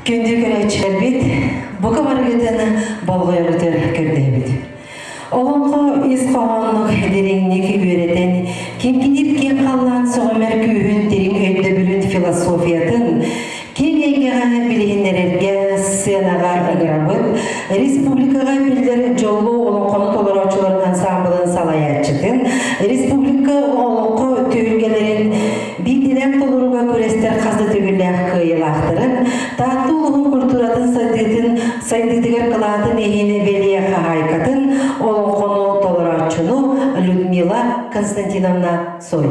Күндү көрөөччүлэрбит, бука барыгытын болҕойоҕутугар көрдөһөбүт. Олоҥхо ис хоһооннук дириҥник үөрэтэн, киҥкиниир киэҥ халлаан сөҕүмэр күүһүн дириҥ өйдөбүлүн философиятын киэҥ эйгэҕэ билиһиннэрэргэ сценаҕа ыҥырабыт республикаҕа биллэр дьоллу олоҥхону толорооччуларын ансаамбылын салайааччытын, республика олоҥхо түһүлгэлэрин биирдиилээн толорууга күрэстэр хас да төгүллээх кыайыылаахтарын, Таатта улууһун культуратын сайдыытын сайдыытыгар кылаатын иһин бэлиэ хаһаайкатын, олоҥхону толорооччуну Людмила Константиновна Цой.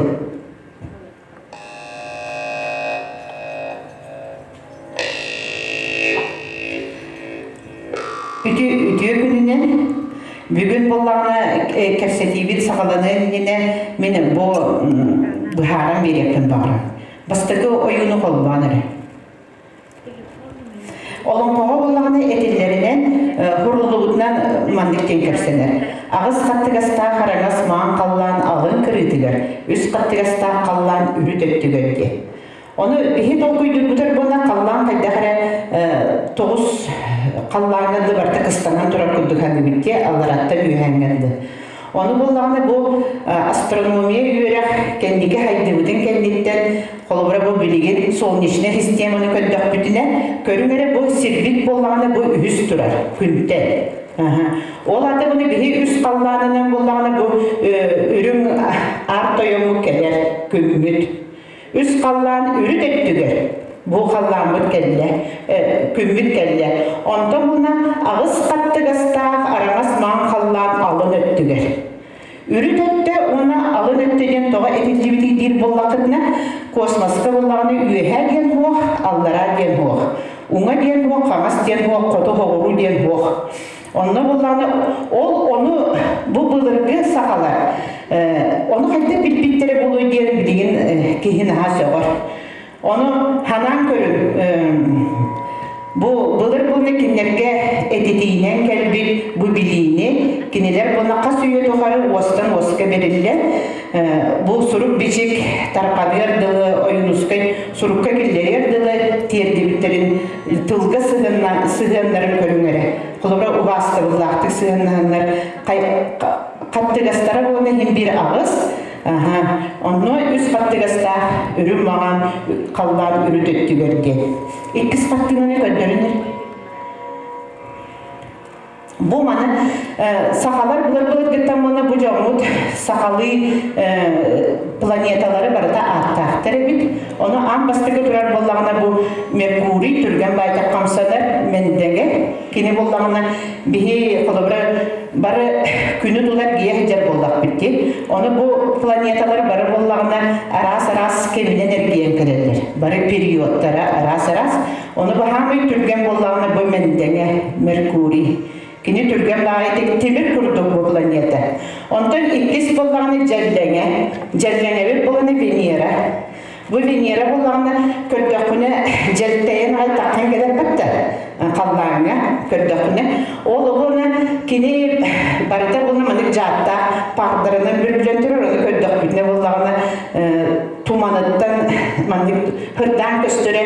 Үтүө, үтүө күнүнэн бүгүн буоллаҕына кэпсэтиибит саҕаланыан иннинэ мин бу быһааран биэриэхпин баҕарабын. Бастакы ойууну холбоон эрэ. Олоҥхоҕо буоллаҕына этиллэринэн, хуруллубутунан маннык диэн кэпсэнэр. Аҕыс хаттыгастаах араҥас маҥан халлаан алын кырыытыгар, үс хаттыгастаах халлаан үрүт өттүгэр диэн. Ону биһи толкуйдуурбутар буолла халлаан хайдах эрэ тоҕус халлааҥҥа да барыта кыстанан турар курдук саныыбыт дии, аллараттан үөһээҥҥэ дылы. Ону буоллаҕына бу астрономия үөрэх кэнники хайдыбытын кэнниттэн, холобура бу билигин солнечнай системаны көрдөхпүтүнэ, көрүҥ эрэ бу сирбит буоллаҕына бу үһүс турар күнтэн. Ол ата буну биһи үс халлаанынан буоллаҕына бу үрүҥ аар тойоммут кэлэр күммүт. Үс халлаан үрүт өттүгэр бу халлааммыт кэллэ, күммүт кэллэ. Онтон буна аҕыс хаттыгастаах араҥас маҥ халлаан алын өттүгэр. Үрүт өттө уонна алын өттө диэн тоҕо этиллибитий диир буоллаххытына, космоска буоллаҕына үөһээ диэн суох, аллараа диэн суох. Уҥа диэн суох, хаҥас диэн суох, хоту хоҕуруу диэн суох. Онно буоллаҕына ол ону бу былыргы сахалар ону хайдах билбиттэрэ буолуой диэн билигин киһи наһаа сөҕөр. Ону ханаан көрүҥ бу былыр буолна кинилэргэ этитиинэн кэлбит бу билиини кинилэр буолна хас үйэ тухары уостан уоска бэриллэн бу сурук-бичик тарҕаныар дылы Ойуунускай сурукка киллэриэр дылы тиэрдибиттэрин тылга сыһыаннарын көрүҥ эрэ. Холобура, убаастабыллаахтык сыһыаннаһаннар хаттыгастара буолан иһин биир аҕыс, онно үс хаттыгастаах үрүҥ маҥан халлаан үрүт өттүгэр диэн. Иккис хартыынаны көрдөрүнэр. Бу маны сахалар былыр-былыргыттан уонна бу дьоммут сахалыы планеталары барыта ааттаахтар эбит. Ону аан бастакы турар буоллаҕына бу Меркурий түргэн байтах хамсанар Мэндэгэ. Кини буоллаҕына биһи холобура бары күнү тулар гиэ сылдьар буоллахпыт дии. Ону бу планеталар бары буоллаҕына араас-араас кэминэн эргийэн кэлэллэр. Бары периодтара араас-араас. Ону баһаамай түргэн буоллаҕына бу Мэндэҥэ, Меркурий. Кини түргэн баҕайытык тимир курдук бу планета. Онтон иккис буоллаҕына Дьэллэҥэ. Дьэллэҥэбит буолана Венера. Бу Венера буоллаҕына көрдөххүнэ дьэлтэйэн аҕай таххан кэлэр батта халлааҥҥа көрдөххүнэ. Ол оҕуна кини барыта буолна маннык дьааттаах паардарынан бүрүллэн турар ону көрдөхпүтүнэ буоллаҕына туманыттан маннык һырдаан көстөрө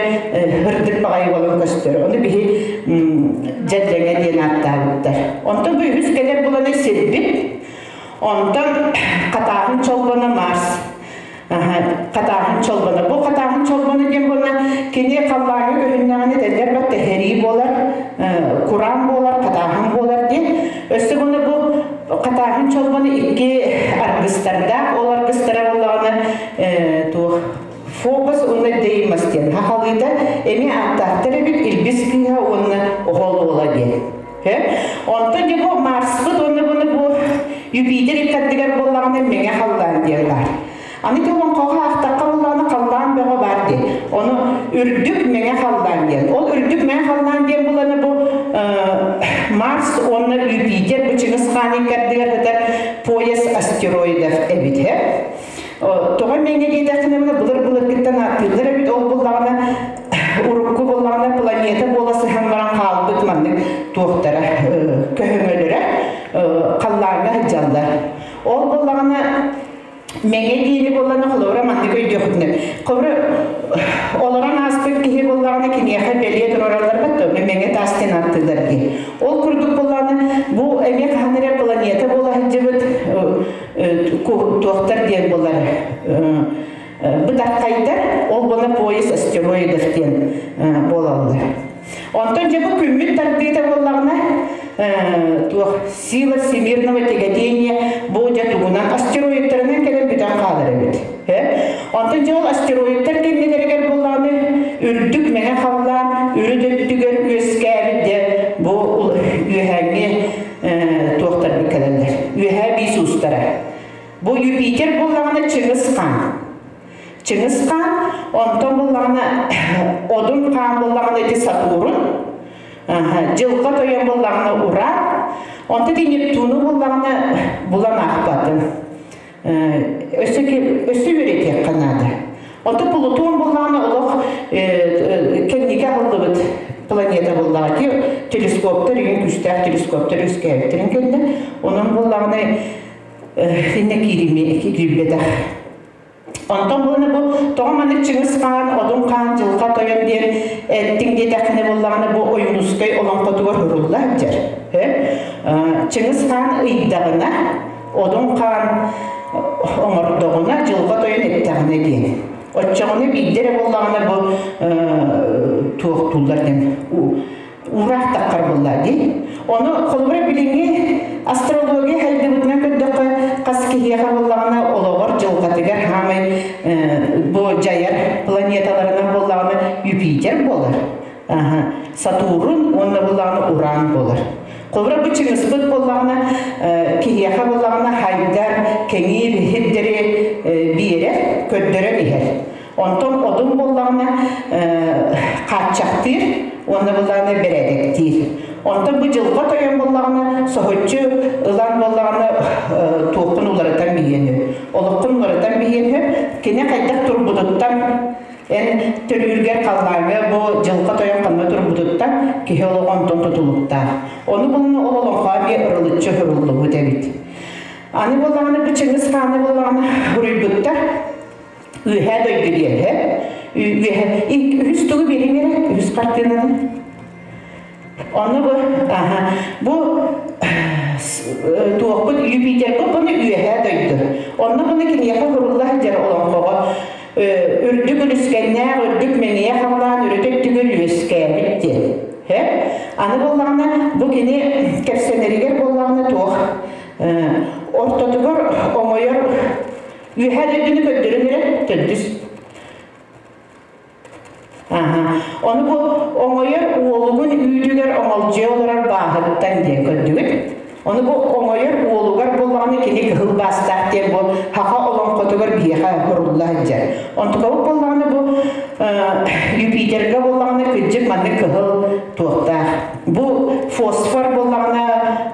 һырдык баҕайы буолан көстөр. Ону биһи дьэллэҥэ диэн ааттаабыттар. Онтон бу үһүс кэлэр буланы сирбит. Онтон хатааһын чолбоно Марс. Хатааһын чолбоно. Бу хатааһын чолбоно диэн буолла кини халлааҥҥа көһүннэҕинэ тэллэр бат тэһэрии буолар, кураан буолар, хатааһын буолар диэн. Өссө буна бу хатааһын чолбоно икки аргыстардаах. Ол аргыстара буоллаҕына туох Фобос уонна Деймос диэн хахалыыта эмиэ ааттаахтар эбит Илбис кыыһа уонна Оһол уола диэн. Онтон дьэ бу Марспыт уонна буну бу Юпитер иккардыгар буоллаҕына Мэҥэ халлаан диэн баар. Аны ти олоҥхоҕо аахтахха буоллаҕына халлаан бөҕө баар диэн. Ону үрдүк Мэҥэ халлаан диэн. Ол үрдүк Мэҥэ халлаан диэн буланы бу Марс уонна Юпитер бу Чыҥыс хаан иккардыгар сытар пояс астероидов эбит. Тоҕо мэҥэ диэтэххинэ былыр-былыргыттан ааттыыллар эбит ол буллаҕына урукку буллаҕына планета буола сыһан баран хаалбыт маннык туохтара көһөҥөлөрө халлааҥҥа сылдьаллар. Ол буллаҕына мэҥэ диэни буоллаҕына холобура маннык өйдүөхпүтүнэ холобура олорон ааспыт киһи буоллаҕына киниэхэ бэлиэ туруораллар буолаллар бытархайдар, ол буна пояс астероидов диэн буолаллар. Онтон дьэ бу күммүт тардыыта буоллаҕына туох сила всемирного тяготения бу дьэ тугунан астероидтарынан кэлэн бүтэн хаалар эбит. Онтон дьэ ол астероидтар кэннилэригэр буоллаҕына үрдүк мэҥэ халлаан үрүт өттүгэр үөскээбит дьэ бу үөһээҥҥи туохтарбыт кэлэллэр. Үөһээ биис уустара. Бу Юпитер буоллаҕына Чыҥыс хаан. Чыҥыс хаан, онтон буоллаҕына Одун хаан буоллаҕына ити Сатурн, Дьылҕа тойон буоллаҕына Уран, онтон ити Нептуну буоллаҕына булан аахпатым. Өссө өссө үөрэтиэххэ наада. Онтон Плутон буоллаҕына олох кэнники аһыллыбыт планета буоллаҕа дии телескоптар игин күүстээх телескоптар үөскээбиттэрин кэннэ онон буоллаҕына иннэ киирбэтэх. Онтон буолна бу тоҕо маннык Чыҥыс хаан, Одун хаан, Дьылҕа тойон диэн эттиҥ диэтэххинэ буоллаҕына бу Ойуунускай олоҥхотугар сурулла сылдьар. Чыҥыс хаан ыйдаҕына, Одун хаан оҥордоҕуна, Дьылҕа тойон эттэҕинэ диэн. Оччоҕуна биирдэ эрэ буоллаҕына бу туохтууллар диэн уураах таххар буолла дии. Ону холобура билиҥҥи астрология хайдыбытынан көрдөххө, хас киһиэхэ буоллаҕына олоҕор дьылҕатыгар хаамай бу дьайар планеталарынан буоллаҕына Юпитер буолар. Сатурн уонна буоллаҕына Уран буолар. Холобура бу Чыҥыспыт буоллаҕына киһиэхэ буоллаҕына хайдар, кэҥиир иһирдэри биэрэр, көрдөрөн иһэр. Онтон одун буоллаҕына хааччахтыыр уонна буоллаҕына бэрээдэктиир. Онтон бу дьылҕа тойон буоллаҕына соһуччу ылан буоллаҕына туоххун уларытан биһиэн Олоххун уларытан биһиэн Кини хайдах турбутуттан эн төрүүргэр халлааҥҥа бу дьылҕа тойон ханна турбутуттан киһи олоҕо онтон тутулуктаах. Ону булна ол олоҥхоҕо эмиэ ырылыччы суруллубут эбит. Аны буоллаҕына бу Чыҥыс хааны буоллаҕына буруйбуттар Үөһээ дойду диэһэ. Үөһэ үһүс тугу биэриҥ эрэ үһүс хартыынаны. Ону бу аха бу туохпут Юпитербут буну үөһээ дойду. Онно буну киниэхэ курулла сылдьар олоҥхоҕо үрдүк үлүскэннээх үрдүк мэҥиэ халлаан үрүт өттүгэр үөскээбит диэн. Аны буоллаҕына бу кини кэпсэнэригэр буоллаҕына туох ортотугар оҥойор Үөһээ дойдуну көрдөрөн эрэ төрдүс. Аха. Ону бу оҥойор уолугун үүтүгэр оҥолдьуйа олорор бааһыттан диэн көрдүгүт. Ону бу оҥойор уолугар буоллаҕына кини кыһыл баастаах диэн бу хаха олоҥхотугар биһиэхэ сурулла сылдьар. Онтукабыт буоллаҕына бу Юпитерга буоллаҕына кырдьык маннык кыһыл туохтаах. Бу фосфор буоллаҕына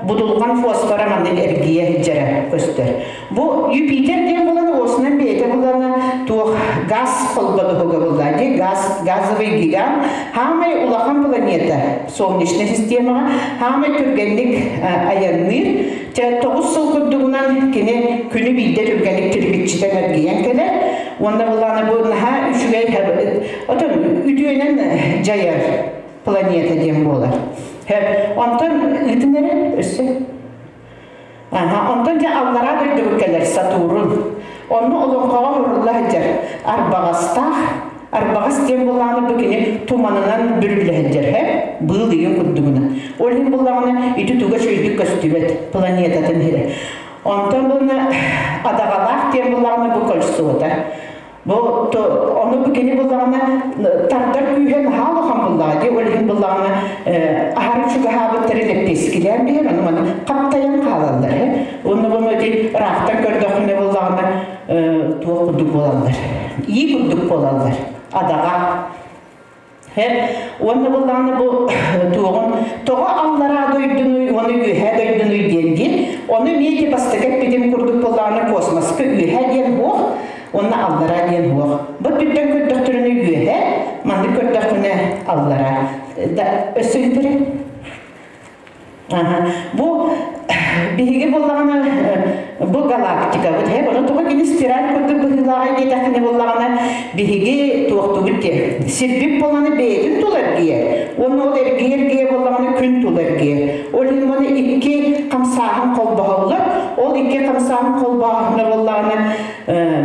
будулҕан фосфора маннык эргийэ сылдьара көстөр. Бу Юпитер диэн булан уосунан бэйэтэ булана туох газ холбодуһуга булла дии газ газовый гигант хаамай улахан планета солнечная системаҕа хаамай түргэнник айанныыр чэ 9 сыл курдугунан кини күнү биирдэ түргэнник тирбиччитэн эргийэн кэлэр уонна булаана бу наһаа үчүгэй отон үтүөнэн дьайар планета диэн буолар онтон ыытын эрэ өссө. Аха, онтон дьэ аллараа дойдуга кэлэр Сатурн. Онно олоҥхоҕо сурулла сылдьар арбаҕастаах, арбаҕас диэн буоллаҕына бу кини туманынан бүрүллэ сылдьар, һэ? Быыл ыйын курдугунан. Ол иһин буоллаҕына ити туга үчүгэйдик көстүбэт планетатын иһирэ. Онтон буолна адаҕалаах диэн буоллаҕына бу кольцота. Бу ону бу кини буллаҕына тардар күүһэ наһаа улахан буллаҕа дии ол иһин буллаҕына аһары чугаһаабыттары лэппиэскилээн биһэр ону маны хаптайан хаалаллар уонна буну ити ыраахтан көрдөххүнэ буллаҕына туох курдук буолаллар ии курдук буолаллар адаҕа. Уонна буллаҕына бу туоҕун тоҕо аллараа дойдунуй уонна үөһээ дойдунуй диэн диэн ону эмиэ ити бастакы эппитим курдук буоллаҕына космоска үөһээ диэн буох уонна аллараа диэн буох. Бу өттүттэн көрдөхтөрүнэ үөһээ, маннык көрдөххүнэ аллараа. Да өссө бүтэрэ. Бу биһиги буоллаҕына Бу галактикабыт һэ ону тоҕо кини спираль курдук быһыылааҕай диэтэххинэ буоллаҕына биһиги туохтубут диэ сирбит буоллаҕына бэйэтин тула эргийэр уонна ол эргийэ эргийэ буоллаҕына күн тула эргийэр ол иһин уонна икки хамсааһын холбоһоллор ол икки хамсааһын холбооһуна буоллаҕына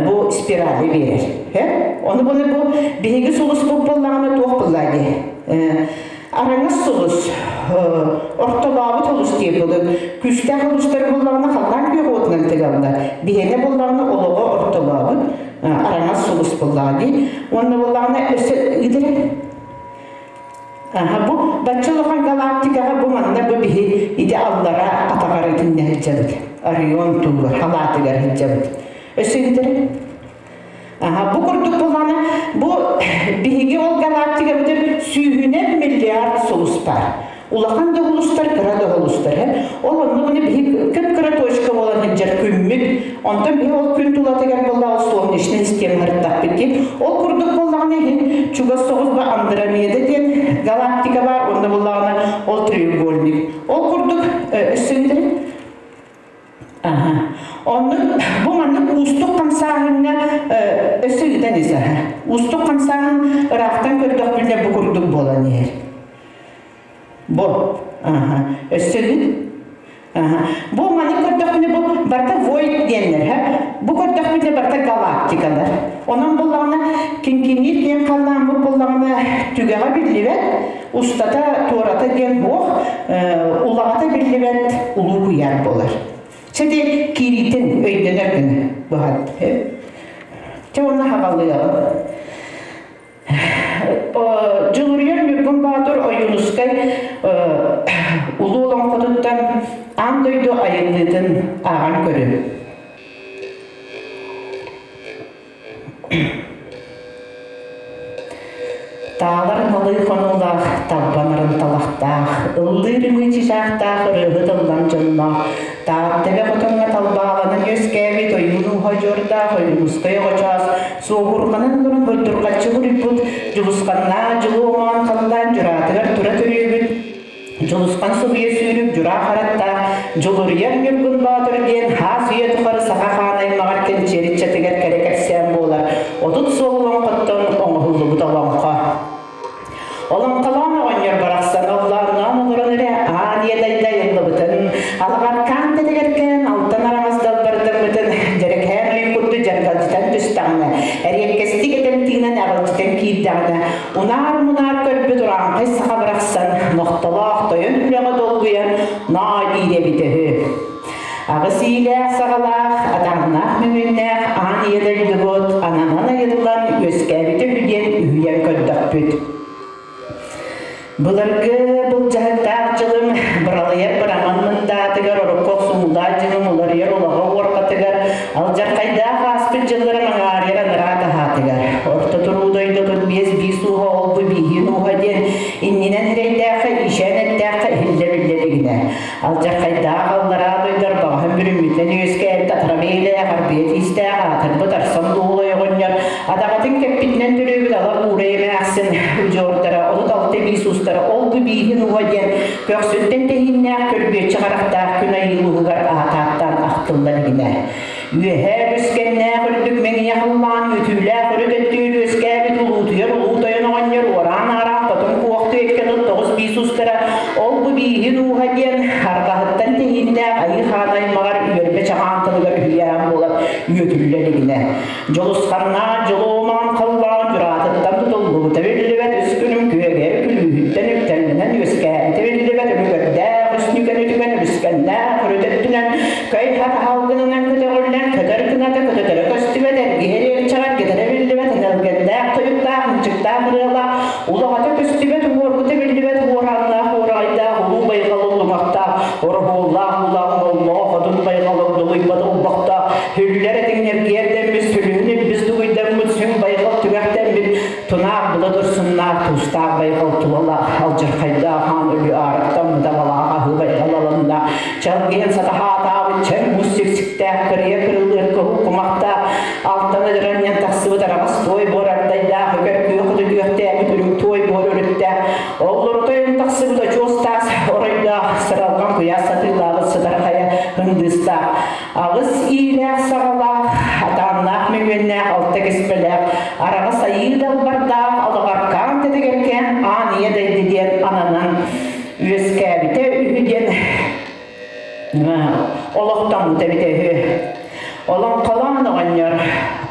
бу спирали биэрэр һэ ону буну бу биһиги сулуспут буоллаҕына туох буоллаа диэ Араҥас сулус, ортолообут сулус диир былыр. Күүстээх сулустар буллаҕына халлаан күөх уотунан тыгаллар. Биһиэнэ буллаҕына олоҕо ортолообут араҥас сулус буллаҕа дии. Уонна буллаҕына өссө ыытар. Аха, бу бачча улахан галактикаҕа бу манна бу биһи ити аллара атаҕар итиннэ сылдьабыт. Орион туугар, халаатыгар сылдьабыт. Өссө ыытар. Аха, бу курдук буллаҕына, бу биһиги ол галактикабытын сүүһүнэн миллиард сулус баар. Улахан да сулустар, кыра да сулустар. Ол онно маны биһи кып-кыра точка буолан сылдьар күммүт. Онтон биһи ол күн тулатыгар буоллаҕа солнечный система ырыттахпыт дии. Ол курдук буоллаҕына иһин чугас соҕус бу Андромеда диэн галактика баар, онно буоллаҕына ол треугольник. Ол курдук өссө Аха. Оннук бу маннык уустук хамсааһыҥҥа өссө ыытан ис аха. Уустук хамсааһын ыраахтан көрдөхпүнэ бу курдук буолан иһэр. Бу. Аха. Өссө ыыт. Аха. Бу маннык көрдөхпүнэ бу барыта void диэннэр ха. Бу көрдөхпүнэ барыта галактикалар. Онон буллаҕына кинкиниир диэн халлааммыт буллаҕына түгэҕэ биллибэт, устата туората диэн буох, улаҕата биллибэт улуу куйаар буолар. Чэ киириитин өйдөнөр гына быһат. Чэ онно хаҕалыаҕым. Дьулуруйар Ньургун Баатыр Ойуунускай улуу олоҥхотуттан аан дойду айыллыытын ааҕан көрүҥ. Таалар налыы хонуулаах, талбанарын талахтаах, ыллыыр ымыы чычаахтаах ырыаһыт ыллам дьонноох, Тааттэбэ хотоҥҥо талбааланан үөскээбит ойуун ууһа дьуордаах Ойуунускай оҕочоос, суоһурҕанан олорон бурдурҕаччы буруйбут, дьулусханнаах дьулу омоон халлаан дьураатыгар тура төрүөбүт, Дьулусхан субуйа сүүрүк дьураа хараттаах Дьулуруйар Ньургун Боотур диэн хаас үйэ тухары саха хаан аймаҕар кэнчиэриччэтигэр кэрэ кэпсээн буолар 30 суол олоҥхоттон оҥоһуллубут олоҥхо. Олоҥхолоон оҕонньор барахсан оллоонноон олорон эрэ аан ийэ дайда айыллыбытын, алаҕаркаан тэтигэркээн алтан араҥас далбардаммытын дьэрэкээн ый курдук дьаргалдьытан түстэҕинэ, эриэккэстик этэн тыынан эҕэлдьитэн киирдэҕинэ, Унаар-мунаар көрбүт урааҥхай саха барахсан нохтолоох тойон үлэҕэ долгуйан ноо диир эбитэ үһү. Аҕыс иилээх-саҕалаах, атааннаах мөҥүөннээх аан ийэ дойдубут ананан айыллан үөскээбитэ үһү диэн үһүйэн көрдөхпүт. Былыргы былдьаһыктаах дьылым быралыйар быраман мындаатыгар орукку охсуһуулаах дьылым уларыйар улаҕа уорҕатыгар алдьархайдаах ааспыт дьылларым аҥаарыйар анараа таһаатыгар орто туруу дойдутун биэс биис ууһа олбу бииһин ууһа диэн иннинэн эрэйдээххэ иишээн эттээххэ иһиллэ биллэ илигинэ алдьархайдаах аллараа дойдор баҕаһын бүрүммүтүнэн үөскээбит атарабиэлээх арбыйа тиистээх аатырбыт арсан дуолай оҕонньор адаҕатын кэппитинэн төрөөбүт ала буурай эмээхсин удьуордара 36 биис уустара ол бу бииһин уһа диэн көхсүттэн тэһииннээх көрбүөччү харахтаах күн айыы уһугар аатааттаан ахтыллар илигинэ үөһээ үскэннээх үрдүк мэҥийэ халлаан үтүүлээх үрүт өттүөр үөскээбит улуутуйар улуу тойон оҕонньор уораан араах хотун куохту эккен 9 биис устара ол бу бииһин ууһа диэн арҕаһыттан тэһииннээх айыы хаан аймаҕар үөрбэ чаҕаан тылыгар үһүйээн буолан үөтүллэ илигинэ Дьулусханнаах дьулуумаан халлаан дьураатыттан тутуллубута биллибэт үс күнүм күөгэр күлүүһүттэн үктэллэнэн үөскээбитэ биллибэт үлүгэрдээх үснүгэн үтүгэн үлүскэннээх үрүт өттүнэн көй хат аһалгынынан көтөҕүллэн көтөр кыната көтөтөрө көстүбэт эргиһэр эрчэҕэр гетэрэ биллибэт энэлгэннээх тойуктаах ынчыктаах ырыалаах улаҕата көстүбэт уҥуоргута биллибэт уорааннаах уораҕайдаах улуу байҕал уллуҥахтаах ороһуоллаах уулаах оһоллоох хотун байҕал ордолуйбат олбохтоох Хүллэр этиҥнэргиэр дэммит, сүлүһүн илбис дугуйдаммыт, сүҥ байҕал түгэхтэммит, тунаах була дурсуннаах, туустаах байҕал тулалаах, алдьархайдаах хаан өлүү аарыктаммыта балаах аһыы байҕал аланна, чалгыйан сатаһаатаабыт чэҥ мус сиксиктээх, кырыйа кырылыыр кыһыл кумахтаах, алтан ыдыранньан тахсыбыт араҕас туой буор ардайдаах, үкэр күөх үтүөхтээбит үрүҥ туой буор өрүттээх, оллурутойун тахсыбыт очуос таас оройдоох, сыралҕан куйаас сатыылаабыт сытар хайа, Һындыыстаах аҕыс иилээх саҕалаах, атааннаах мөҥүөннээх алта киспэлээх, араҕас айыы далбардаах алаҕаркаан тэтигэркээн аан ийэ дайды диэн ананан үөскээбитэ үһү диэн олохтоммута эбитэ үһү. Олоҥхолоон оҕонньор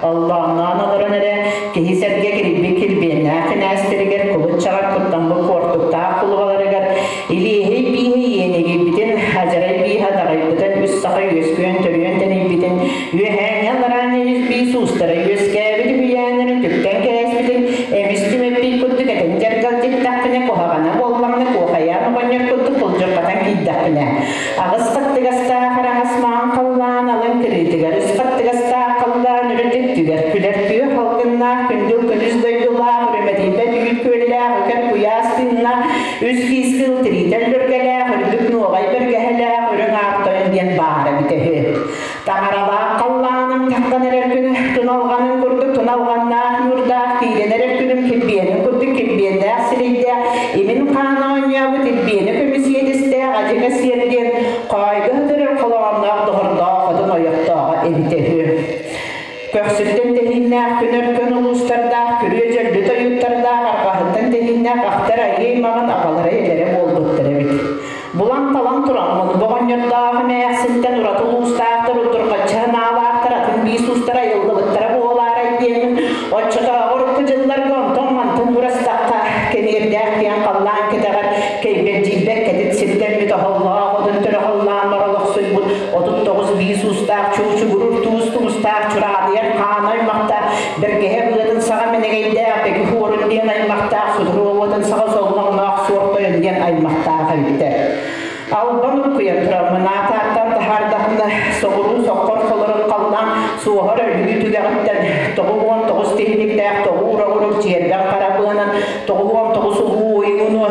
оллоонноон олорон эрэ киһи сэргэ кирийбит килбиэннээх кинээстэригэр кулун чаҕар куттаммыт куортуктаах кулубаларыгар Илиэһэй бииһэ иэнигийбитин, адьарай бииһэ адаҕайбытын, үс саха үөскүөн төрүөн тэнийбитин, үөһээҥҥи аллараанньа үс биис уустара үөскээбит үһүйээннэрин түптэн кээспитин, эмис түмэппит курдук этэн дьаргалдьыттахпына, куһаҕана буоллаҕына куохайаан оҕонньор курдук кулдьурҕатан киирдэхпинэ, аҕыс хаттыгастаах араҥас маҥан халлаан алын кырыытыгар үс хаттыгастаах халлаан үрүт күлэр күөх алгыннаах күндүл күнүс дойдулаах үрүмэтийбэт үүт күөллээх үкэр куйаас тыыннаах үс киис кыл тириитэ өлөргэлээх үрдүк нуоҕай бэргэһэлээх үрүҥ аар тойон диэн баара эбитэ үһү. Таҥаралаах халлааным таххан эрэр күнү туналҕанын курдук туналҕаннаах ньуурдаах киирэн эрэр күнүм килбиэнин курдук килбиэннээх сирэйдээх имин хаана оонньообут илбиэнэ көмүс иэдэстээх адьыга сиэр диэн хоойго сытырар холоонноох доҕордоох хотун ойохтооҕо эбитэ үһү. Көхсүттэн тэһииннээх күн өркөн улуустардаах, күрүө дьөллү тойуттардаах, арҕаһыттан тэһииннээх ахтар айыы аймаҕын аҕалара илэрэ буолбуттар эбит. Булан-талан тураммын, боҕонньордоох эмээхсинтэн ураты улуустаахтар, удурҕаччы санаалаахтар, атын биис уустара айыллыбыттара буолаарай диэммин, оччотооҕу урукку дьылларга онтон-мантан урастахха, кэниэрдээх киэҥ халлаан кэтэҕэр кэйбэлдьийбэт кэтит сирдэммит оһоллоох отун төрө халлаан моролохсуйбут 39 биис уустаах чуучугурур туус туустаах чураадыйар хаан аймахтаах бэргэһэ быатын саҕа мэнэгэйдээх бэги хуорун диэн аймахтаах судуруо уотун саҕа соллоҥноох суор тойон диэн аймахтаах эбиттэр. Албан уккуйан тураммын аатааттан таһаардахына соҕуруу соххор холорун халлаан суоһар өлүү түгэҕиттэн 99 тиһиликтээх тоҕуур оҕурук чиэрбэх хара быанан 99 улуу ойууну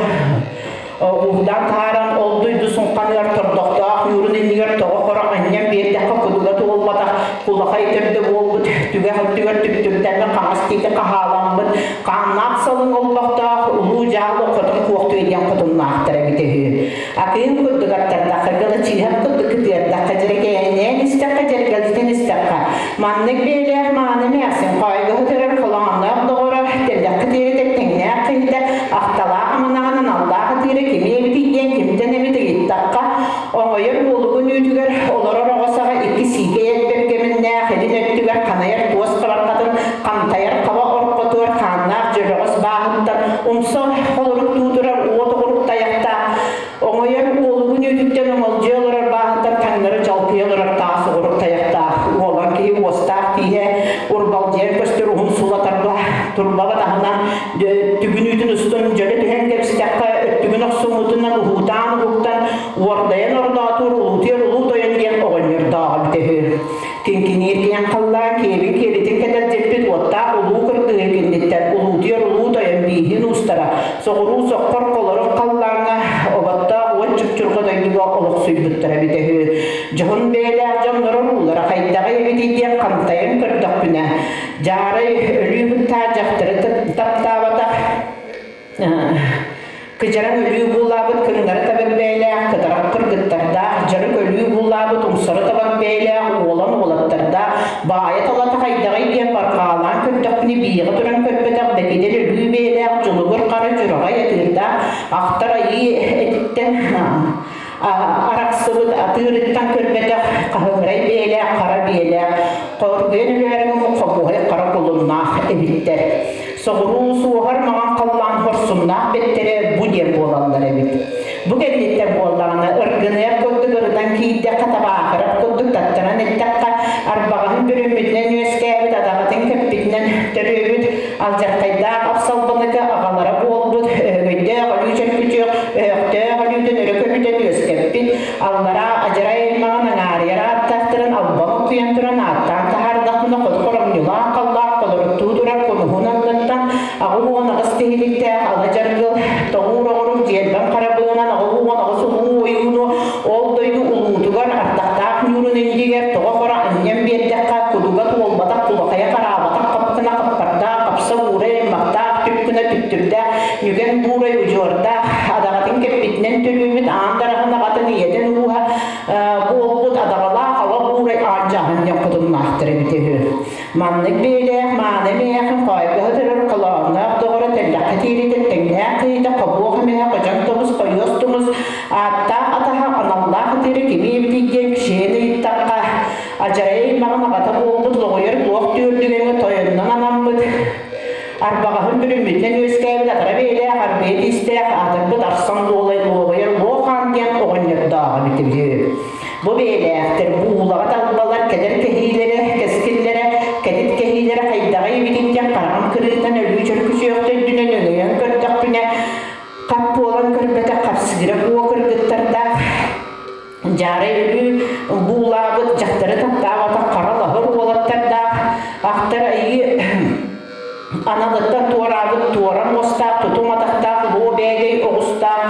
Уһудаан таһааран ол дойду суҥханыгар тордохтоох ньуурун иннигэр тоҕо хоро анньан биэрдэххэ кудуга туолбатах кулахай төрдө буолбут түгэх өттүгэр түптүрдэммит хаҥас диэки хаһааламмыт хааннаах салыҥ олбохтоох улуу дьаалы хотун куохтуй диэн хотуннаахтар эбитэ үһү. Акыым курдук аттардахха гылачыыһап курдук кытыардахха дьэрэкээннээн истэххэ дьэргэлитэн истэххэ маннык бэйэлээх мааны эмээхсин хоойгоһу көрөр холоонноох доҕоро тэллэххэ тиэритэ тэҥнээх киһитэ ахталаах аманаҕынан аллаах атыыра кими эбитий диэн кимтэн эбит ыйыттахха оҥойор уолугун үүтүгэр олорор оҕо саҕа икки сиикэй элбэргэминнээх илин өттүгэр ханайар туос хабарҕатын хантайар хаба орпотугар хааннаах дьөлөҕөс бааһыттан умса холоруктуу турар уот оҕурук тайахтаах оҥойор уолугун үүтүттэн оҥолдьуйа олорор бааһыттан таҥнары дьалкыйа олорор таас оҕурук тайахтаах уолан киһи уостаах тииһэ урбалдьыйан көстөр уһун сулатарба турбаба таһынан түгүн үүтүн устун дьөлө түһэн кэбистэххэ өттүгүн охсуммутунан уһуутаан уһуктан уордайан ордоотуур улуутуйар улуу тойон диэн оҕонньордооҕо эбитэ үһү. Киҥкиниир киэн халлаан киэбин киэлитин кэтэрдиппит уоттаах улуу кыргыһы киниттэн улуутуйар улуу тойон бииһин уустара соҕуруу соххор холорук халлааҥҥа оботтоох уот чупчурҕа дойдуга олохсуйбуттара эбитэ үһү. Дьоһун бэйэлээх дьонноро уулара хайдаҕый эбитий диэн хантайан көрдөхпүнэ, дьаарай өлүү быттаа дьахтары таптаабатах Кыдьараҥ өлүү буулаабыт кыҥнары табар бэйэлээх, кытарах кыргыттардаах, дьарык өлүү буулаабыт умсары табар бэйэлээх уолан уолаттардаах, баайа талата хайдаҕый диэн барҕаалаан көрдөхпүнэ биэҕи туран көрбөтөх бэкидэр өлүү бэйэлээх дьулугур хара дьураҕай атыырдаах ахтар айыы этиттэн арахсыбыт атыырыттан көрбөтөх хаһыҥырай биэлээх хара биэлээх хоргуйан өлөөрүҥ хомуһай хара кулуннаах эбиттэр. Соҕуруу суоһар маҥан халлаан хорсуннаах бэттэрэ бу диэн буолаллар эбит. Бу кэнниттэн буоллаҕына ыргыныар курдук ырытан киирдэххэ табаахырап курдук таттаран эттэххэ арбаҕаһын бүрүммүтүнэн үөскээбит адаҕатын кэппитинэн төрүөбүт алдьархайдаах апсалбаныка аҕалара буолбут өһөгөйдөөх өлүү чөркүчүөх өһөхтөөх өлүүтүн өрө көбүтэн үөскэппит аллараа адьарай аймаҕын аҥаарыйар ааттаахтарын албан утуйан туран ааттаан таһаардахпына хоту хоромньулаах халлаах холоруктуу турар кунуһун анныттан 88 тиһиликтээх ала дьаргыл тоҕуур оҕурук дьиэлбэн харабыынан 88 улуу ойууну ол дойду улуутугар ардахтаах ньуурун иннигэр тоҕо хоро анньан биэрдэххэ кудуга туолбатах кулахайа хараабатах хапкына хаппардаах хапса уурай аймахтаах түп гына түптүрдээх нүгэн буурай удьуордаах адаҕатын кэппитинэн төрүүбүт аан дараһын аҕатын ийэтин ууһа буолбут. кииритэ тэҥнээх киһитэ хобуох эмэһэ ходьоҥ тумус хойуос тумус ааттаах атаһа аналлаах ытыыры кими эбитий диэн кишиэн ыйыттахха адьарай аймаҕын аҕата буолбут лоҕуйар луох түөрдүгэҥҥэ тойонунан анаммыт арбаҕаһын бүрүммүтүнэн үөскээбит атара бэйэлээх арбыйа тиистээх аатырбыт арсан дуолай луоҕуйар луох хаан диэн оҕонньордооҕо эбитэ үһү. Бу бэйэлээхтэр буулаҕа талбалар кэлэр кэһиилэрэ, кэскиллэрэ, кэтит кэһиилэрэ хайдаҕый эбитин диэн хараҕым кырыытынан өлүү чөркүсүөхтэ үрдүнэн өҥөйөн көрдөхпүнэ, хап буолан көрбөтөх хапсыыра куо кыргыттардаах дьаарай өлүү буулаабыт дьахтары таптаабатах хара лаһыр уолаттардаах ахтар айыы аналыттан туораабыт туора муостаах, тутум атахтаах, луо бээгэй оҕустаах,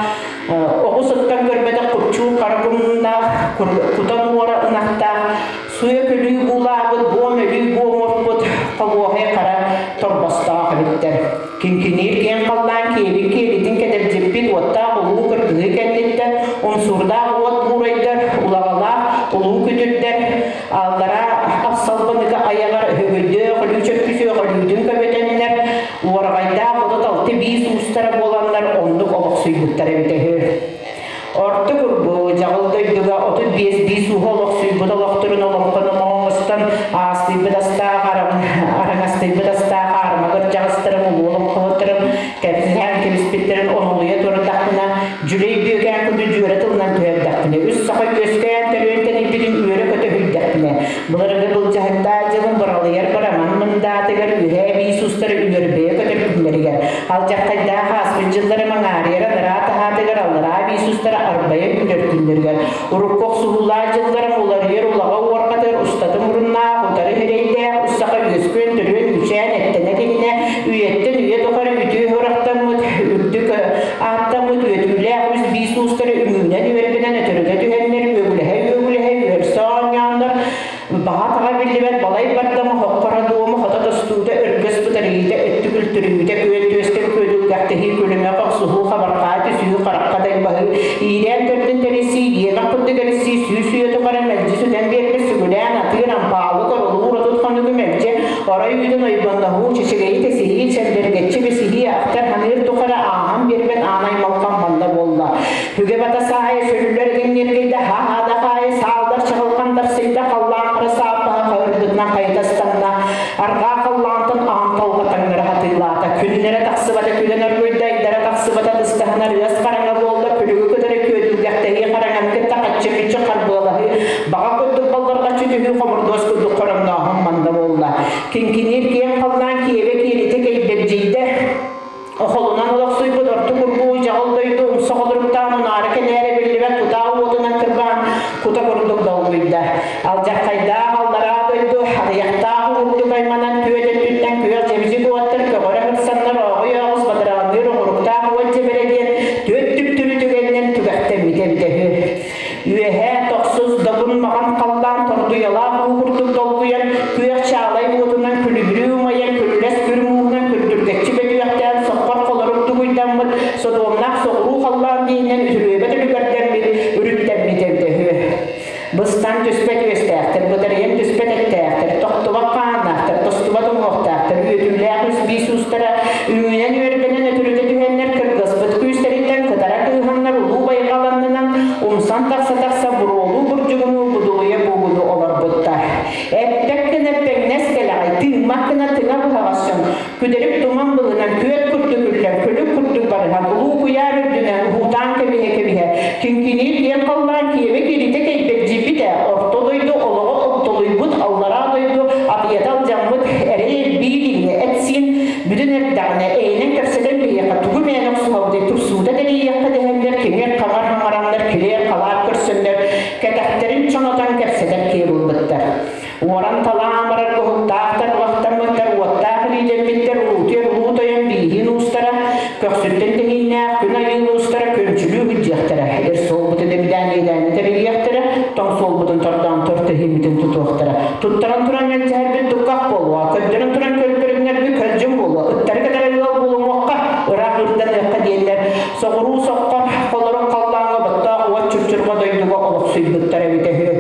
оҕус ыттан көрбөтөх купчуур хара кумуннаах, кутан уора ынахтаах, суйа күлүү буулаабыт, буом өлүү буомурпут, хобуоһай хара торбостоох эбиттэр. Киҥкиниир киэҥ халлаан киэбин киэлитин кэдэрдьиппит уоттаах улуу кыргыһыы кэнниттэн умсуурдаах уот буурайдар, улаҕалаах улуу күтүрдэр, аллараа апсалбаныка айаҕар өһөгөйдөөх өлүү чөккүсүөх өлүүтүн көбөтөннөр, уораҕайдаах 36 биис уустара буоланнар оннук олохсуйбуттар эбитэ үһү. Орто курбу дьаҕыл дойдуга 35 биис ууһа олохсуйбут олохторун олоҥхону оҥостон аастыйбыт астаах араҥастыйбыт астаах аармагыр дьаҕыстарым улуу олоҥхоһуттарым кэпсээн кэбиспиттэрин онолуйа турдахпына дьүлэй бүөкээн курдук дьүөрэ тылынан түһэрдэхпинэ үс саха үөскээн төрүөн тэнийбитин үөрэ көтө үһүйдэхпинэ былыргы былдьаһыктаах дьылын быралыйар быраман мындаатыгар үһээ биис уустары үөрбэйэ көтөр күннэригэр алдьархайдаах ааспыт дьыллары маҥаарыйар анараа таһаатыгар аллараа биис уустара арбайа үүнэр күннэригэр урукку охсуһуулаах дьылларым уларыйар улаҕа уорҕатыгар устатын муруннаах утары сирэйдээх үс саха үөскүөн төрүөн үчээн эттэнэ тигинэ үйэттэн үйэ тухары үтүө сурахтаммыт үрдүк ааттаммыт үөтүүлээх үс биис уустары үҥүүнэн үөрбэнэн өтөрүтэ түһэннэр үөгүлэһэ-үөгүлэһэ үөрсэ оонньооннор баҕа таҕа биллибэт балай бардама хоххоро дуома хото тостуута өргөс бытарыйыыта өттүк үлтүрүйүүтэ күөл түөскэ күөдүлгэхтэһии күлүмэх охсуһуу хабархаа түсүү харахха дайбаһыы иирээн төрдүн тэрийсии иэмэх курдук эрисии сүүс үйэ тухары мэлдьи сүтэн биэрбит сүгүлээн атыыр ампаалы королуур 30 хонугу мэлдьи орой үүтүн ойбонноһуу чэчигэйи тэсиһии чэллэргэччи бэсиһии ахтар ханыыр тухары ааһан биэрбэт аанай малхан манна буолла Хүгэ бата саайа сүрүллэр этиҥниргийдэ ха-ха хаайы саалдар чаҕылхандар сыйда халлаан хара сааппаһа хаһырбытынан хайытастанна арҕаа халлаантан аан талҕа таҥнары хатыылаата күннэрэ тахсыбата күлэн оргуйда айдара тахсыбата тыстаһынар ыас хараҥа буолла күлүгү кытары күөдүлгэхтэһии хараҥаны кытта хаччы-мүччү харбыалаһыы баҕа курдук балларҕаччы түһүү хомурдуос курдук хоромнооһун манда буолла киҥкиниир киэҥ халлаан киэбэ киэлитэ кэйбэрдьийдэ Охолунан олохсуйбут орто курбуу дьаҕыл дойду умса холоруктаан унаара кэнээрэ биллибэт кутаа уотунан кырбаан кута курдук долгуйда. Алдьархайдаах аллараа дойду атыйахтаах уурдук айманан күөт өттүттэн күөх дьэбидьик уоттар көҕөрө хырсаннар ооҕуй оҕус бадараанныыр оҥоруктаах уот дьэбэрэ диэн түөт түптүрү түгэнинэн түгэхтэммитэ эбитэ үһү. Үөһээ тохсус добун маҕан халлаан тордуйалаах уу курдук долгуйан күөх чаалай уотунан күлүбүрүү умайан күллэс күр мууһунан күрдүргэччи бөтүөхтээн соххор холорук дугуйдаммыт содуомнаах соҕуруу халлаан диинэн үтүрүөбэт үлүгэрдэммит үрүттэммит эбитэ үһү. Быстан түспэт үөстээхтэр, бытарыйан түспэт эттээхтэр, тохтубат хааннаахтар, тостубат уҥуохтаахтар, үөтүүлээх үс биис уустара үүнэн үөрбэнэн өтүрүтэ түһэннэр кыргыспыт күүстэриттэн кытара кыыһаннар улуу байҕаланнынан умсан тахса-тахса буруолуу бурдьугунуу будулуйа буугуну олорбуттар. Эппэк гына эппэҥнэс кэлэҕэй, тыыммат гына тыҥа быһаҕас дьон, күдэрик туман былынан күөт курдук үллэн, күлүк курдук барыһан, улуу куйаар үрдүнэн уһуутаан кэбиһэ-кэбиһэ, киҥкиниир киэҥ халлаан киэбэ кииритэ кэйбэрдьийбитэ, орто дойду олоҕо оттолуйбут, аллараа дойду атыйата алдьаммыт, эрэй эрбии илиҥҥэ эт-сиин бүтүн эрдэҕинэ, эйинэн кэпсэтэн биһиэхэ тугу мээнэ охсуһабытый, тупсуута тэрийиэххэ дэһэннэр, киҥир-хаҥар хаҥараннар, килиэр-халаар көрсөннөр, кэтэхтэрин чонотон кэпсэтэр киһи булбуттар. Уоран талаан барар уһуктаахтар, уохтаммыттар, уоттаах илиилэммиттэр, улуутуйар улуу тойон бииһин уустара, көхсүттэн тэһииннээх күн айыын уустара күнчүлүү күдьиэхтэрэ, эр суолбутун эбидээн иэдээни тэрийиэхтэрэ, тоҥ суолбутун тордоон тор тэһииммитин тутуохтара. Туттаран туран мэлдьэһэрбит тукках буолуо, көрдөрөн туран көлбөрүҥнэрбит көлдьүн буолуо, ыттары кытары ыал буолумуохха, ыраах ырданыахха диэннэр соҕуруу соххор холорук халлааҥҥа боттоох уот чупчурҕа дойдуга олохсуйбуттар эбитэ үһү.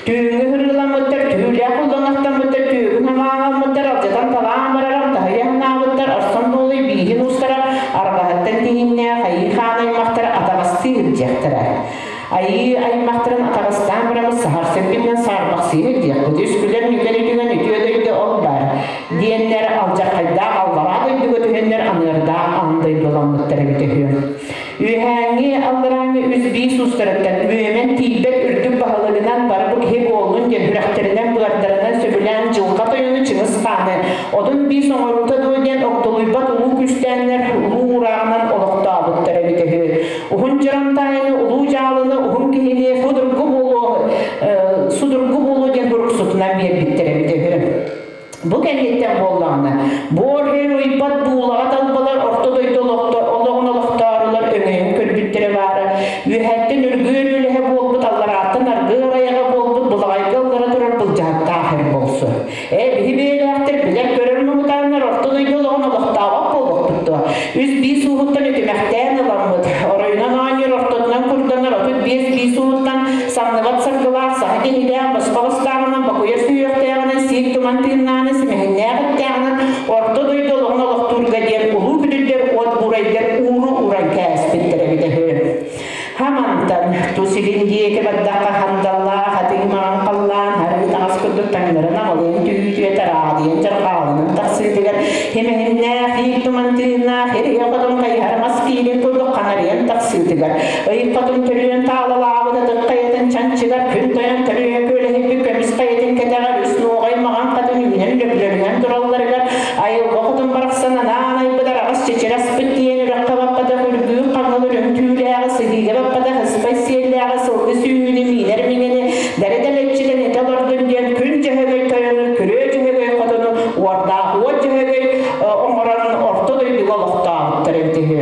Түүҥҥү ырыыламмыттар, түүлээх уллаҥахтаммыттар, түүгүн хамааламмыттар, алдьатан талаан барарам, таһыйа ханаабыттар, арсан буолуй бииһин уустара, тиһиннээх Айыы Хаан аймахтара атаҕастыы илдьиэхтэрэ. Айыы аймахтарын атаҕастаан бараммыт саһар сирбитинэн саарбахсыйа илдьиэхпит. Үс күлэр нүкэн үтүгэн үтүө дойду ол баар. Диэннэр алдьархайдаах аллараа дойдуга түһэннэр аныардаах аан дойдуламмыттар эбитэ үһү. Үөһээҥҥи алларааҥҥы үс биис уустарыттан үөмэн тиийбэт үрдүк баһылыгынан бары бу киһи буоллун диэн сүрэхтэринэн-быардарынан сөбүлээн дьылҕа тойону Чыҥыс Хааны одун биис оҥоруута дуо диэн огдолуйбат улуу күүстээннэр улуу уурааҕынан олохтообуттар эбитэ үһү. Уһун Дьарантаайыны, улуу дьаалыны, уһун киһини судургу буолуо, судургу буолуо диэн буруксутунан биэрбиттэр эбитэ үһү. Бу кэнниттэн буоллаҕына, буор эр уйбат буулаҕа талбалар орто дойду олоҕун олохтоорулар өҥөйөн көрбүттэрэ баара, үөһэттэн үргүөр үлэһэ буолбут, алларааттан аргыар айаҕа буолбут былаҕайга ыллара турар былдьаһыктаах эр болсу. Ээ, биһи бэйэлээхтэр билэр-көрөр муҥутааннар орто дойду олоҕун олохтообот буолуохпут дуо? Үс биис ууһуттан үтүмэхтээн ыламмыт, оройунан оонньуур ортотунан курданар 35 биис ууһуттан самныбат саргылаах саха киһилээх босхо бастааҕынан бокуйар сүһүөхтээҕинэн сиик туман тыыннааҕынан симэһиннээх эттээҕинэн орто дойду олоҕун олохтуурга диэн улуу күдүрдэр уот буурайдар ууру уран кээспиттэр эбитэ үһү. Хамантан тус илин диэки бардахха хандаллаах атыы маҥан халлаан арыы таҥас курдук таҥнарын аҕалыан түһүүтүө тараадыйан дьарҕааланан тахсыытыгар химэһиннээх иик туман тыыннаах ирийэ хотун хайыһар мас киирин курдук ханарыйан тахсыытыгар ый хотун төрүөн таалалаабыт ытык хайатын чанчыгар күн тойон төрүө күөлэһийбит көмүс хайатын кэтэҕэр үс нуоҕай маҕан хатын үүнэн лөглөрүһэн туралларыгар айылҕа хотун барахсан анаан айбыт араҕас чэчир аспыт диэн үрэххэ баппатах үргүүр хаҥыл үрүҥ түүлээҕи сыһыыга баппатах ыспай сиэллээҕи сылгы сүүһүнү миинэр миҥэни дэрэ-дэлэччитэн этэ олордун диэн күн дьөһөгөй тойону күрүө дьөһөгөй хотону уордаах уот дьөһөгөй оҥорон орто дойдуга олохтообуттар эбит үһү.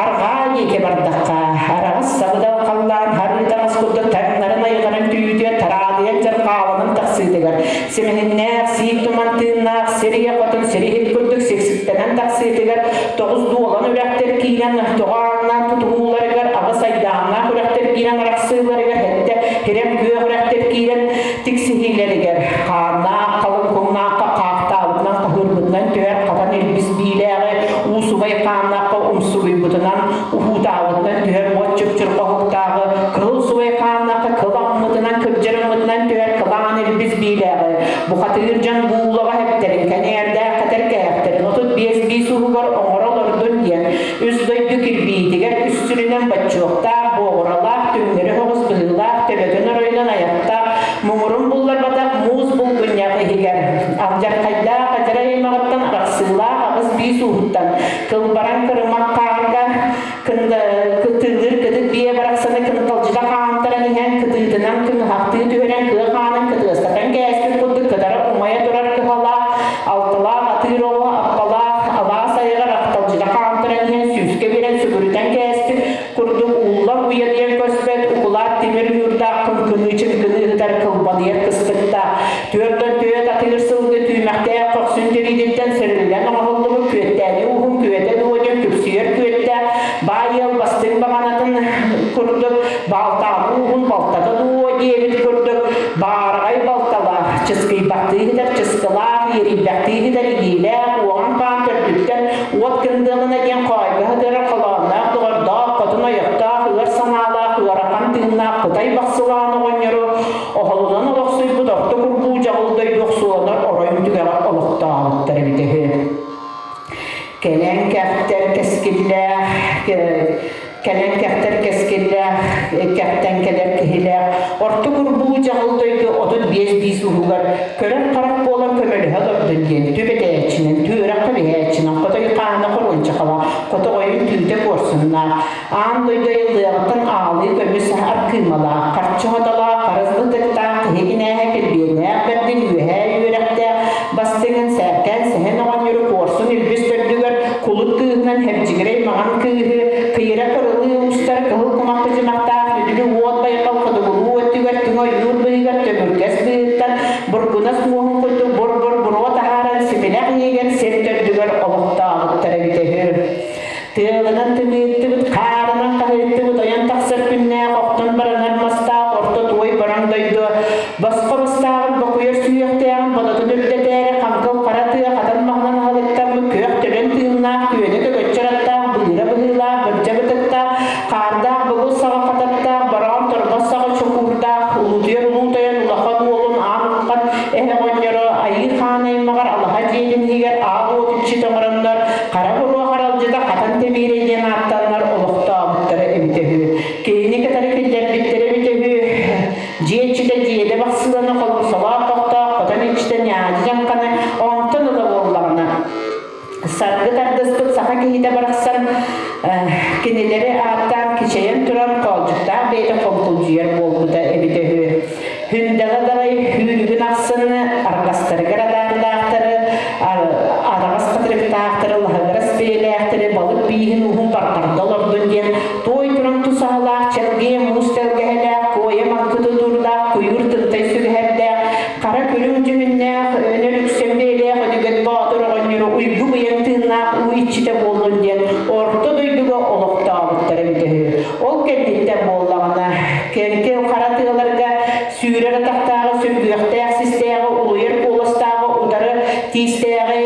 Арҕаа диэки бардахха, араҕас сабыдал халлаан харыы таҥас курдук таҥнарын айҕарын түүтүө тараадыйан дьарҕааланан тахсыытыгар, симэһиннээх, сиик туман тыыннаах сир ийэ хотун сириһит курдук сиксиктэнэн тахсыытыгар, тоҕус дуолан үрэхтэр киирэн тоҕо ааҥнаан тутуһууларыгар, аҕыс айдааннаах үрэхтэр киирэн арахсыыларыгар, сэттэ хирэм күөх үрэхтэр киирэн тиксиһиилэригэр, хааннаах халыҥ куҥнаахха хаахтаабытынан хаһыырбытынан түһэр хатан илбис биилээҕи уу субай хааннаахха умсугуйбутунан уһуутаабытынан түһэр уот чыпчыр хоһуктааҕы кыһыл субай хааннаахха кыламмытынан кырдьарыммытынан түһэр кылаан илбис биилээҕи бухатыыр дьон буулаҕа хэптэрин кэнээрдээх кэтэр кээхтэрин 35 биис уһугар оҥоро олордун диэн үс дойду кирбиитигэр үс сүрүнэн боччуоктаах буоҕуралаах түҥнэри соҕус быһыылаах төбөтүн оройунан айахтаах муҥурун булларбатах муус булгунньах иһигэр алдьархайдаах адьара аймаҕыттан арахсыылаах аҕыс биис ууһуттан кылбаран кырымах хаарга кытыылыыр кытыт биэ барахсаны кынталдьыта хаамтаран иһэн кытыытынан кыҥыһахтыы түһэрэн кыа хаанын кытыастатан кээспит курдук кытара умайа турар кыһалаах алталаах атыыр оҕо аппалаах алаас айаҕар ахталдьыта хаамтаран иһэн сүүскэ биэрэн сүгүрүтэн кээспит курдук ууллар уйадыйан көспөт укулаат тимир ньуурдаах кыҥкыныы чыҥкыныы ыһытар кылбалыйар кыстыктаах түөртэн түөрт атыыр сылгы түүмэхтээх көхсүн тириититтэн сөрүллэн оҥоһуллубут күөттээни уһун күөтэ дуо диэн күпсүйэр күөттээх баай ыал бастыҥ баҕанатын курдук баалтаабы уһун балтата дуо диэбит курдук баараҕай балталаах чыскыйбахтыы иһитэр чыскылаах иэрийбэхтии иһитэр игиилээх уоҕан хаан төрдүттэн уот кындыалына диэн хоойго сытыарар холоонноох доҕордоох хотун ойохтоох ыар санаалаах ыарахан тыыннаах кытай бахсылаан оҕонньору оһолунан олохсуйбут орто курбуу дьаҕыл дойду охсуоланар оройун түгэҕэр олохтообуттар эбитэ үһү. Кэлэн кэхтэр кэскиллээх кэлэн кэхтэр кэскиллээх кэхтэн кэлэр киһилээх орто курбуу дьаҕыл дойду 35 биис уһугар көрөр харах буолан көмөлөһө олордун диэн түбэтээччинэн түөрэххэ биһээччинэн хотой хаана хоруончахала хотоҕойун түүтэ куорсуннаах аан дойду айыллыаҕыттан аалыы көмүс аркыымалаах харчы хотолоох харыс бытыктаах киһи кинээһэ килбиэннээх бэрдин үөһээ үөрэхтээх бастыҥын сээркээн сэһэн оҕонньору куорсун илбис төрдүгэр кулут кыыһынан хэбдьигирэй маҕан кыыһы кыйыра кырылыы устар кыһыл кумах кыдьымахтаах нүдүлү уот байҕал хотугулуу өттүгэр түҥ ойуур быыһыгар төбүргэс быыһыттан бургунас муоһун курдук бур-бур буруо таһааран симилэх иһигэр аал уот иччитэ оҥороннор, хара буруо харалдьыта Хатан Тэмиирэй диэн ааттаннар олохтообуттара эбитэ үһү. Кинини кытары киллэрбиттэрэ эбитэ үһү. Дьиэ иччитэ дьиэдэ бахсыланы холумсалаах хохтоох хотон иччитэ ньаадьы дьаҥханы онтон ыла буоллаҕына саргы тардыспыт саха киһитэ барахсан кинилэри ааттаан кичэйэн туран хоолдьуктаах бэйэтэ хоҥкулдьуйар буолбута эбитэ үһү. Хүндэҕэ далай хүүрүгүн ахсын арҕастарыгар адаардаахтары, араҕас хатырыктаахтары, лаһыгырас бэйэлээхтэри балык бииһин уһун барҕарда олордун диэн туой туран тусаһалаах, чэлгиэ муус тэлгэһэлээх, куойа маҥкы тутуурдаах, куйуур тымтай сүгэһэрдээх, хара күрүҥ дьүһүннээх, өнөр үксэн бэйэлээх өдүгэн боотур оҕонньору уйгу быйаҥ тыыннаах уу иччитэ буоллун диэн орто дойдуга олохтообуттара эбитэ үһү. Ол кэнниттэн буоллаҕына, кэҥкил хара тыаларга сүүрэр атахтааҕы, сүргүөхтээх систээҕи, улуйар куоластааҕы, утары тиистээҕи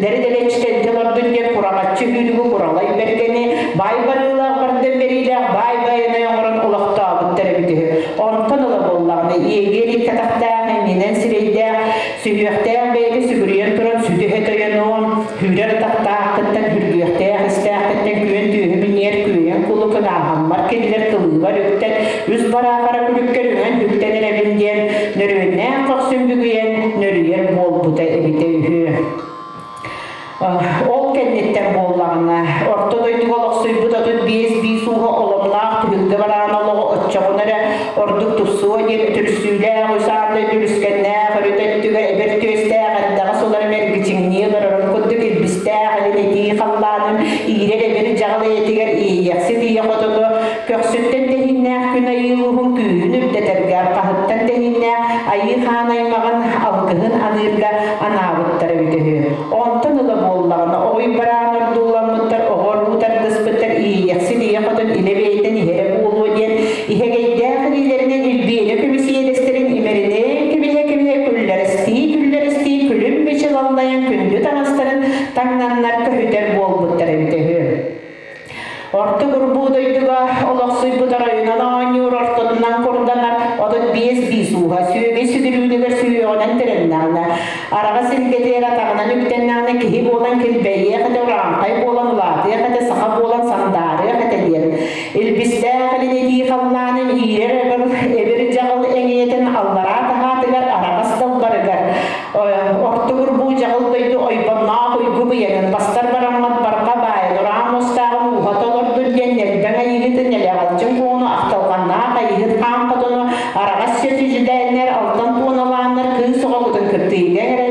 дэри-дэлэччитэн олордун диэн кураҕаччы үүрүгү куралай бэргэни, баай барыылаах бардам бэриилээх баай байанай оҥорон олохтообуттар эбит үһү. Онтон ыла буоллаҕына, иэгиэр икки атахтаах, иннинэн сирэйдээх, сүһүөхтээх бэйэтэ сүгүрүйэн туран сүтүһэ тойонуон, Күүрэр атахтааххыттан, үргүөхтээх истээххиттэн күөн түөһү минньийэр күөйэн кулукун ааһаммар кинилэр кылыыбар үктэн, үс бараахара күлүккэр үҥэн үктэн эрэбин диэн нөрүөннээх көхсүн бүгүйэн нөрүйэр буолбута эбитэ үһү. Ол кэнниттэн буоллаҕына, орто дойдуга олохсуйбут 35 биис ууһа оломноох түһүлгэ бараан олоҕу оччоҕуна эрэ ордук тупсуо диэн үтүрсүүлээх, үс аан дойду үлүскэннээх өрүт өттүгэр эбэр түөстээх эрдэҕэс уларым эргичиҥнии олорорун курдук илбистээх илин итии халлааным иирэр эбир дьаҕыл эйэтигэр иэйиэхсит ийэ хотону көхсүттэн тэһииннээх күн айыы ууһун күүһүн үрдэтэргэ арҕаһыттан тэһииннээх айыы хаан аймаҕын алгыһын аныырга анаабыттар эбит үһү. Онтон ыла буоллаҕына оҕуй бараан ордууламмыттар, оҕо оруу тардыспыттар иэйиэхсит ийэ хотон илэ бэйэтин иһэрэ буолуо диэн иһэгэйдээх илиилэринэн илбиэнэ көмүс иэдэстэрин имэринэн кэбиһэ-кэбиһэ күллэрэстии-күллэрэстии күлүм мичил аллайан күндү таҥастарын таҥнаннар көһүтэр буолбуттар эбитэ үһү. Орто курбуу дойдуга олохсуйбут оройунан оонньуур ортотунан курданар 35 биис ууһа сүөгэй сүдүрүүнүгэр сүһүөҕүнэн тирэннэҕинэ, араҕас илгэтигэр атаҕынан үктэннэҕинэ киһи буолан килбэйиэх этэ, урааҥхай буолан улаатыах этэ, саха буолан сандаарыах этэ диэн илбистээх илин итии халлаанын иирэр эбир дьаҕыл эҥийэтин аллараа таһаатыгар араҕас далбарыгар Ортогур бу дьаҕыл дойду ойбонноох уйгу быйанын бастар бараммат барҕа баайын ураан муостааҕын ууһа толордун диэн нэлбэҥ айыыһытын нэлэҕэлдьин куону ахталҕаннаах айыыһыт хаан хотону араҕас сир дьүдьүдээннэр алтан туоналааннар кыыс оҕо кутун кыттыыга эрэ.